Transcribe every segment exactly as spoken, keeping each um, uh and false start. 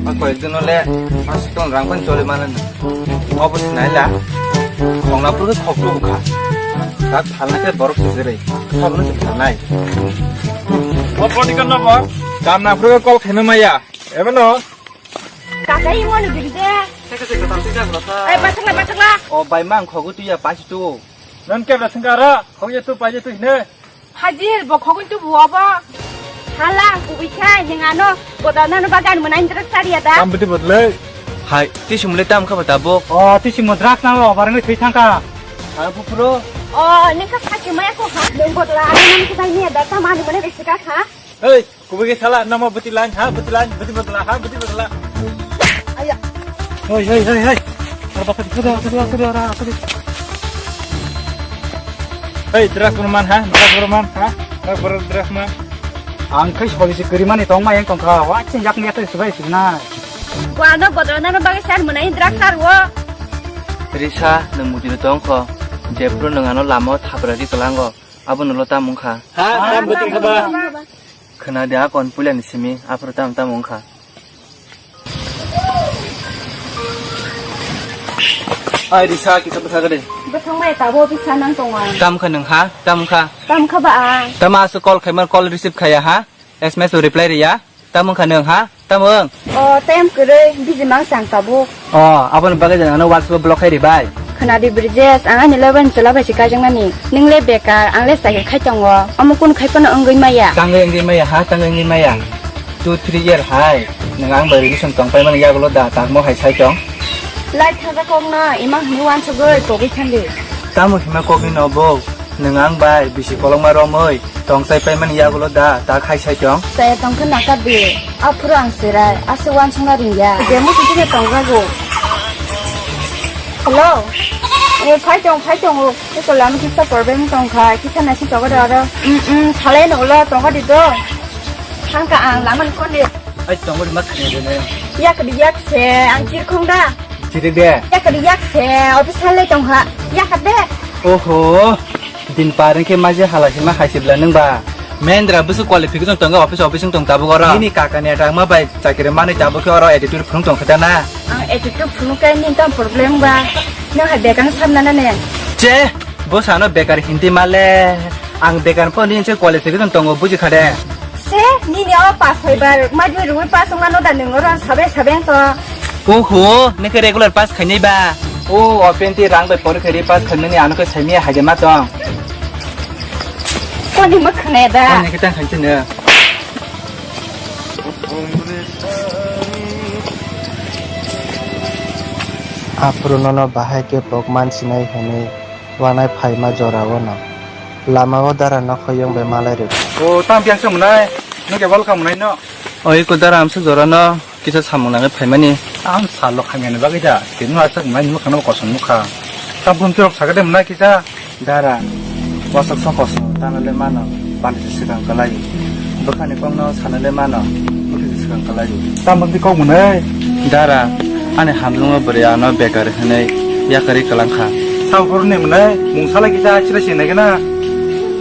Koi dino le, mas ton rang pan choli mana. Obo sinai la. Khongna pura khok tu kha. Tak thalna ke borok se jere. Sabno se thalnai. Bo podi kan no bo. Kam na pura kol kheno maya. Ebe no. Kakai mo ni bigde. Saka se katam sika bro sa. Ai, bachakla, bachakla. O bai mang khogu tu ya pasi tu. Non ke bra singkara. Khogya tu paje tu hine. Hajir, bo khogwi tubu obo. Hala, ang kubui kha, hinga no, bodol nano bagan mwnai drug sariya da. Tam bidi bodle. Hai, tisi mule tam kha bata bo. O, tisi mo drug nang lo, barang thwi thangka. Ha, bupro. O, nengka sachi maya ko ha. Neng bodla, ani nang kudai niya da, tam ani mane besi ka kha. Hei, kubui ke sala, nama beti lain, ha, beti lain, beti bodla, ha, beti bodla. Aya. Hei, hei, hei, hei. Ara bakal, sudah, sudah, sudah, sudah. Hei, drug berman, ha? Drug berman, ha? Drug ber-, drug man. Ang khai soli si kiri mani tong ma yang tong kha. Wa chin yak ni ate sibai sinai. Wa no bodol nano bagwi sar mwnai drug sar wo. Risa, nwng mujino tong kho. Jepro nwng ano lama o thapra di kelango. Abo no lo tam wng kha. Ha, tam beti kha ba. Khna di akon puila ni simi, aphuru tam tam wng kha. Ai, Risa, kisa bwsa gede. Bwthang bai tabo bisa nang tongo. Tam kha nwng ha? Tam kha? Tam kha ba ang. Tama aswk call khaimar call receive khaya ha? S M S o reply riya? Tam wng kha nwng ha? Tam wng? O, time kwrwi, busy mang sang tabuk. O, aboni bagwi jang ano WhatsApp o block khai ribai. Khna di Brijesh, ang ani lover ni chwla bai se kaijaknani. Nwng le bekar, ang le cycle khai tongo. Omo kun khai phano wngwi maya. Tangwi wngwi maya ha, tangwi wngwi maya. Two, three year hai. Nwng ang bai relation tong pai mani yagulo da, tangmo hai sai tong. Lai thajakokno, imang hwnwi wansugwi pogwi thangdi. Tamo hima kokni no bo? Nwng ang bai bisi kolokma romwi tong chai paimani yagulo da ta khai sai tong? Chaya tong khe nakar di. Aphuru ang cherai, aswk wansukna ringya. Bemo sitike tongjago. Hello? E, phai tong, phai tongo. Tei tola ano kisa problem tong kha, kisa naisi chogo da aro. Mm, mm, salai no ulo tongo di do. Thangka ang laman konde. Ai tongo di ma khani de ne. Yak di yak se, ang chirkhong da. Chiri de. Yak di yak se, office halai tong kha. Yak de. Oho. Din par wngkhe maje hala hima hai se bwla nwng ba. Mendra bwswk qualification tongo office office wng tong tabuk oro. Nini kaka ni atang ma bai chakiri manwi tabuk khe oro attitude phunuk tong khe ta na. Ang attitude phunuk khe nini tang problem ba. Nwng hai bekar samna na ne. Che, bo sano bekar hindi male. Ang bekar pho nini se qualification tongo buji kha de. Se, nini o pass hoibar, madmi rwi pass wngmano da nwng oro sabe sabe wng to. Oho, nokhe regular pass khainai ba? O, o penti rang bai pori khairi pass khaimani ano khe saimia haide ma tong. Koni mwkhang nai da? Ani khe tang khainchino. Aphuru nono bahai khe pokman sinai hwnwi wanai phaima jorao no. Lama o dara nok hoyong bai malai rwdi. O, tang piang se mwnai? Nokhe bal kha mwnai no? Oi ko dara amsa jora no kisa samung nangwi phaimani. Ang salo khamyani bagwi da, tini no aswk mwnai nukha no kosom nukha. Tabun tirok sagade mwnai kisa. Dara, wasok sok kosom tana le mano, bani se swkang kalai. Bwkhani kok no sana le mano, bwkhe se swkang kalai. Tabun ti kok mwnai? Dara, ani hamlungo bwrwi ano bekar hwnwi yakarwi kwlang kha. Sabo phuru ni mwnai, mung sala kisa chira sinai gana.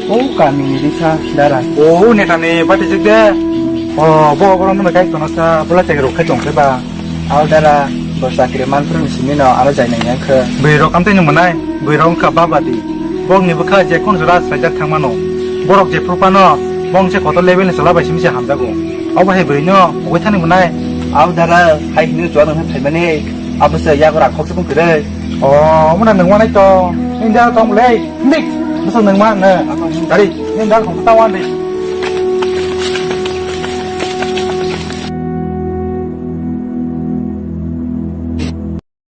O kami ni risa, dara. O neta ni bati jik de. O bo borok no kai kono sa, bola chai rok khai tong khe ba. Al dara, bo chakri man phuru ni simi no, aro jai nang yang khe. Bwrwi rok amtwi ni mwnai, bwrwi rok wngkha baba di. Bok ni bwkha je kun jora sajak thang mano. Borok je phuru pano, bong se kotor level ni chola bai simi se hamjago. Obo hai bwrwi no, ugwi thani mwnai. Al dara, hai hini chuwa nang thai mani. Abo se yago rak khok se bung kire. O, muna nang wanai to. India tong le. Nik, masa nang ma na. Dari, india khok ta wan de.